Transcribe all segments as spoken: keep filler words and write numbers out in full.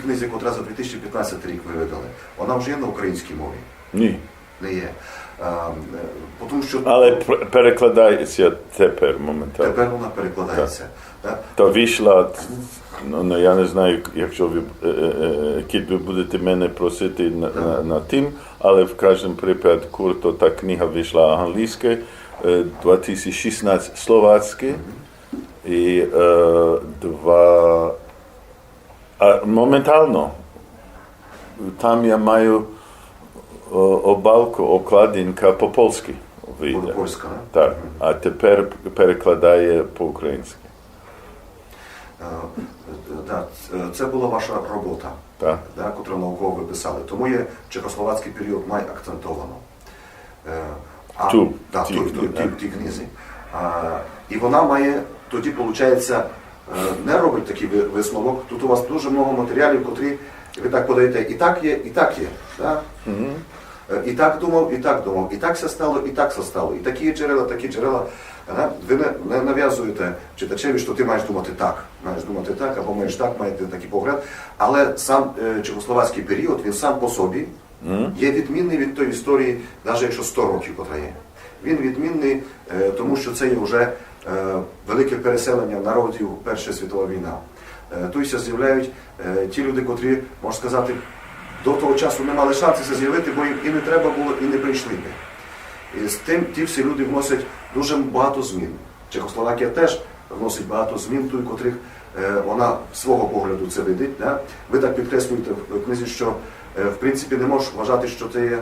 Книзі, котра за дві тисячі пятнадцятый рік вы выдали, она вже є на українській мові? Ні. Не є. Е, е, потому што Але пр- перекладається тепер моментално. Тепер вона перекладається. Так? Та вышла, ну, ну, я не знаю, якщо вы, е, е, е, кидь вы будете мене просити на, на, на тым, але в каждым припадку то та книга вышла англійська, е, два тисячі шістнадцять словацька, і, е, два, а моментално там я маю, о, обалку, обкладинка по польськи выйде. Польська, да? Так, а тепер перекладає по українськи. Е, да, ц- е, це была ваша робота, Так. Да, котру науково вы писали. Тому є чехословацькый період май акцентовано. Е, а, Ту, да, ті, ту, ту, да. Ті, ті книзі. А, і вона має, тоді, получається, е, не робить такый вы- висновок. Тут у вас дуже много матеріалів, котрі вы так подаєте. І так є, і так є. Да? Е, І так думав, і так думав, і так ся стало, і так ся стало. І такі джерела, такі джерела. Е, Вы не, не навязуєте читачеві, што ты маєш думати так. Маєш думати так, або маєш так, маєте такый погляд. Але сам е, чехословацькый період, він сам по собі є відмінный від тої історії, навіть якщо сто років котра є. Він відмінный, е, тому що це є вже е, велике переселення народів, Перша світова війна. Е, Туй ся з'являють е, ті люди, котрі, можна сказати, до того часу не мали шансу ся з'явити, бо їм і не треба было, і не прийшли бы. І з тым ті всі люди вносять дуже багато змін. Чехословакія теж вносить багато змін, туй, котрых е, вона з свого погляду це видить. Да? Вы так підкреслюєте в книзі, що е, в принципі не можеш вважати, що це є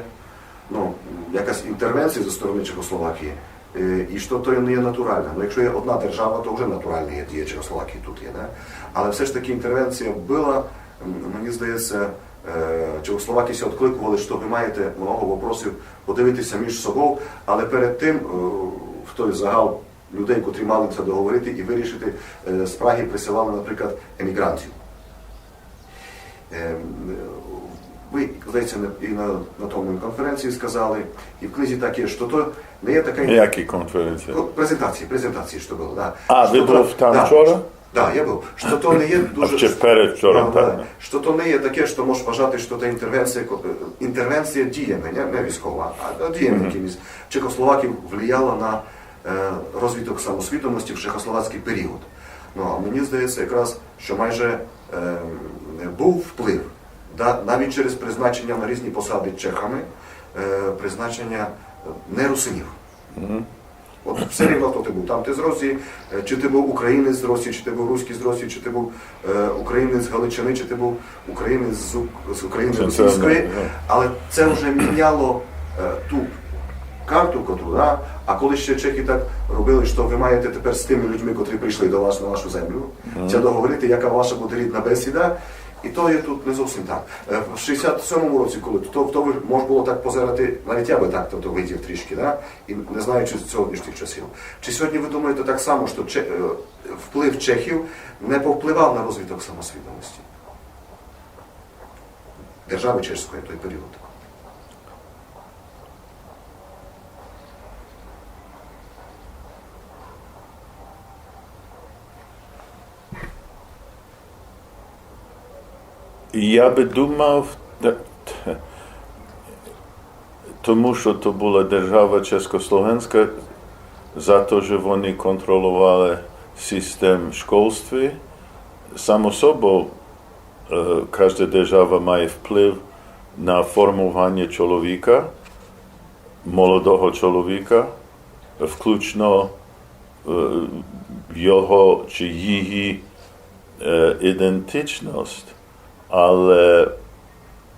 ну, якась інтервенція зі сторони Чехословакії, е, і що то не є натурально. Ну, якщо є одна держава, то вже натуральна є дія Чехословакії тут є. Да? Але все ж таки інтервенція была, м, мені здається, е, Чехословаки ся відкликували, що вы маєте много вопросів подивитися між собою, але перед тим е, в той загал людей, котрі мали це договорити і вирішити, е, з Праги присилали, наприклад, емігрантів. Е, Вы, здається, на- і на, на тому конференції сказали, і в книзі так є, що то не є така Які конференції? Ну, презентації, презентації, що было, да. А, Що вы то- быв там да, вчора? Да, я быв. Що то не є А дуже... ще передвчора, Да, так. Да. Що то не є таке, що можеш вважати, що це інтервенція, ко- інтервенція діями, не, не військова, а діями якимись Чехословаків влияла на е, розвиток самосвідомості в чехословацький період. Ну, а мені здається, якраз, що майже е, був вплив, да, навіть через призначення на різні посади чехами, е, призначення е, не русинів. От все рівно, хто ти був. Там ти з Росії, е, чи ти був українець з Росії, чи ти був руський з Росії, чи ти був е, українець з Галичини, чи ти був українець з, Ук- з України Центральна, російської, ага. Але це вже міняло е, ту карту, котру, да? А коли ще чехи так робили, що ви маєте тепер з тими людьми, котрі прийшли до вас на вашу землю, це договорити, яка ваша буде рідна бесіда, і то є тут не зовсім так. Е, В шістдесят сьомому році, коли то, то ви мож було так позирати, навіть я би так то, то видів трішки, да? І не знаючи з сьогоднішніх часів. Чи сьогодні ви думаєте так само, що че- е, вплив чехів не повпливав на розвиток самосвідомості держави чеської в той період? Я би думав, т- т- тому що то була держава чеськословенська, за то, що вони контролювали систем школьства. Само собою, е, кожна держава має вплив на формування чоловіка, молодого чоловіка, включно е, його чи її е, ідентичність, але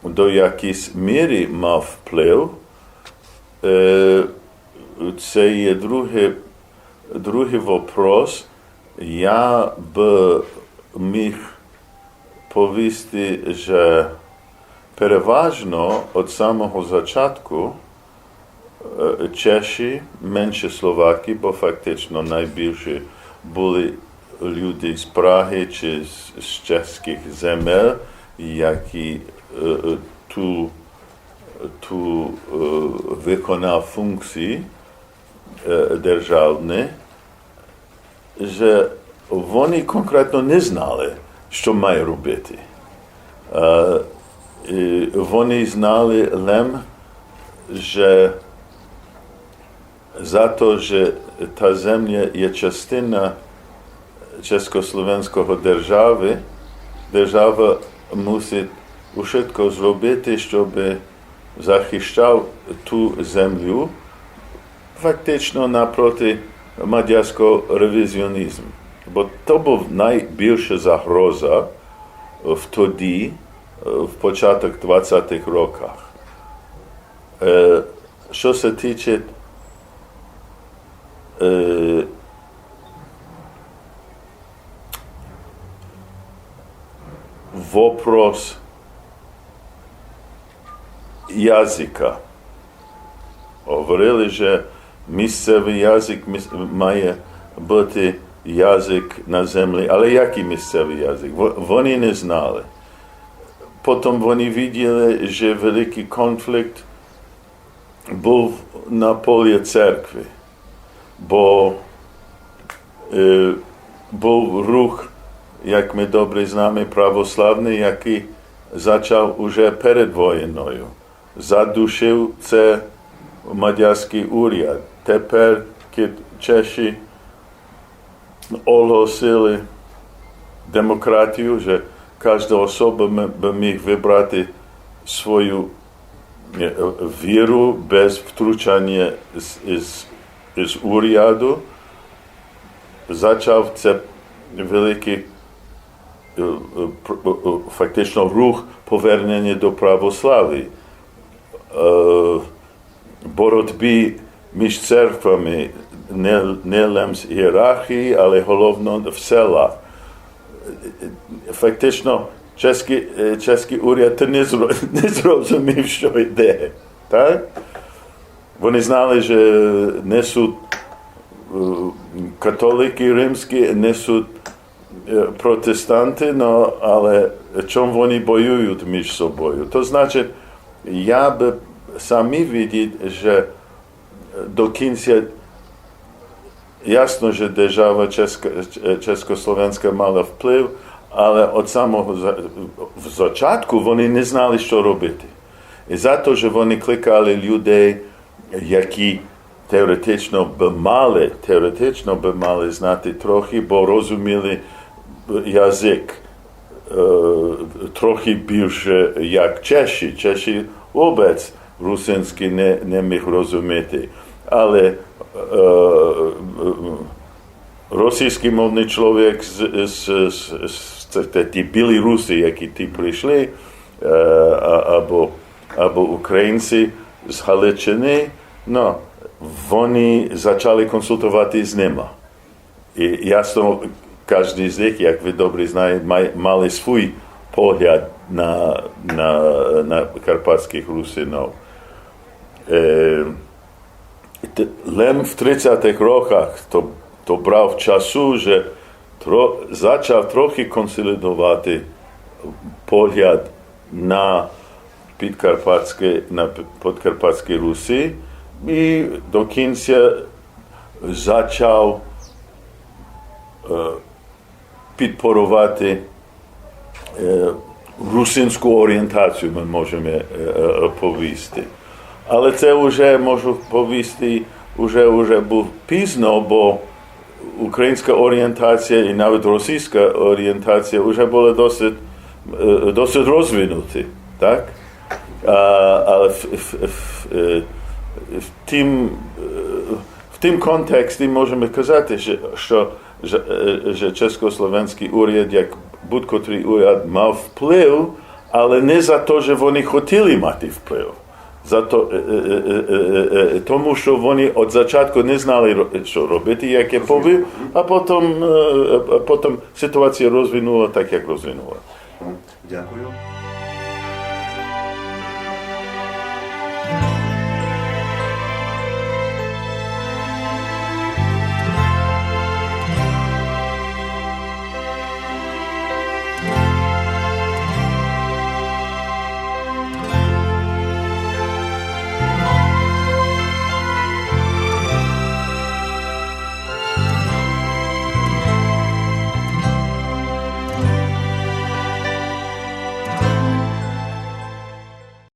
до якоїсь міри мав вплив, е, це є другий, другий вопрос. Я би міг повісти, що переважно від самого початку е, Чеші, менше Словаки, бо фактично найбільше були люди з Праги чи з, з чеських земель, які е, е, ту, ту е, виконав функції е, державні, що вони конкретно не знали, що має робити. Е, і вони знали лем, же за то, же та земля є частина чеськословенського державы, держава мусить ушытко зробити, щобы захищав ту землю, фактично напроти мадярського ревізіонізму. Бо то быв найбільша загроза в тоді, в початок двадцятых роках. Е, што ся тиче, е, вопрос языка. Говорили, же місцевый язык міс-, має быти язык на землі. Але якый місцевый язык? Во-, вони не знали. Потом вони виділи, же великый конфлікт быв на полі церкви, бо, е, быв рух, як мы добрі знаме, православный, якый зачав уже перед войною. Задушив це мадярськый уряд. Тепер, кед Чеші оголосили демократію, же кажда особа м-, бы міг выбрати свою, е, віру без втручаня з, з, з уряду, зачав це великый, е, е, пр-, е, е, фактично рух поверненя до православі. Е, боротбі між церквами не, не лем з ієрархії, але головно в села. Фактично, чеськый, е, чеськый уряд не зро-, не зрозумів, што йде. Так? Вони знали, же не суть, е, католикы римські, не суть, е, протестанты, но, але чом вони воюють між собою? То значить, я бы сам міг видіти, же до кінця ясно, же держава чеська, е, чеськословенська мала вплив, але од самого за-, в зачатку вони не знали, што робити. І за то, же вони кликали людей, які теоретично бы мали, теоретично бы мали знати трохи, бо розуміли язык, е, трохи більше, як Чеші. Чеші вобрац русинськый не, не міг розуміти. Але, е, е, російськомовный чоловік з, з, з, з, це, це ті білі руси, які ті прийшли, е, а-, або, або українці з Галичины, но, вони зачали консултовати з нима. І ясно, каждый з них, як вы добрі знаєте, май-, мали свій погляд на, на, на карпатськых русинов. Е, Т-, лем в тридцятых роках то, то брав часу, же тро-, зачав трохи консолідовати погляд на підкарпатське, на п-, подкарпатські Руси і до кінця зачав, е, підпоровати, е, русинську орієнтацію, мы можеме, е, е, повісти. Але це уже, можу повісти, уже, уже быв пізно, бо українська орієнтація і навіть російська орієнтація уже была досить, е, досить розвинуті, так? А, але в, в, в, е, в тім, е, в тім контексті можеме казати, же, што же, е, же чеськословенськый уряд, як будь-котрый уряд, мав вплив, але не за то, же вони хотіли мати вплив. За то, е, е, е, е, е, е, тому, што вони од зачатку не знали, ро-, што робити, як я повів, а потім, е, а потім ситуація розвинула так, як розвинула. Дякую.